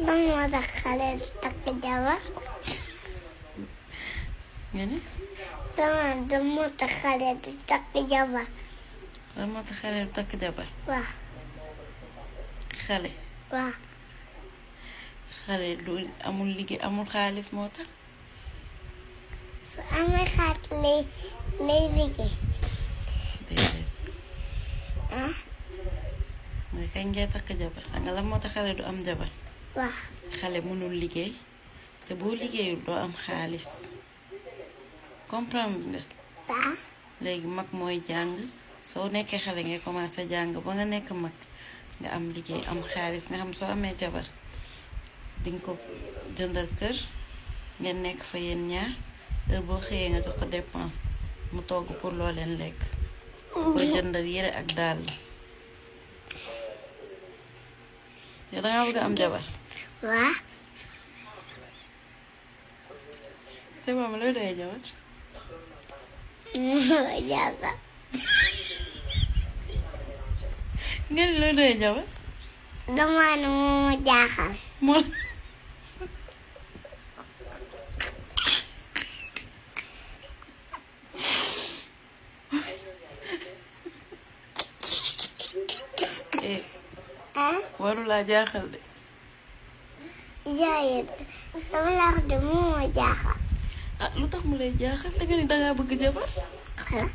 Dama tax xale du takk jabar. nga ni Dama tax xale du takk jabar. lan moo tax xale du takk jabar Waaw. xale Waaw. xale du amul liggéey amul xaalis moo tax Su amee xaalis lay liggéey. déedéet Ah. mooy kañ ngay takk jabar xam nga lan moo tax xale du am jabar Waaw. xale mënul liggéey te boo liggéeyul doo am xaalis comprendre nga Waaw. léegi mag mooy jàng soo nekkee xale ngay commencé jàng ba nga nekk mag nga am liggéey am xaalis nga xam soo amee jabar dinga ko jëndal kër ngeen nekk fa yéen ñaar heure boo xëyee nga jox ko dépense mu togg pour loo leen lekk ko jëndal yére ak dàll yow dangaa bëgg am jabar Waaw. c'est bon looy doyee jabar Jaga. nga ni looy doyee jabar Dama ne moo jaaxal. moo Ah. warulaa jaaxal de Jaayet dama la wax de moo jaaxal. ah lu tax mu lay jaaxal da nga ni dangaa bëgg jabar Xala.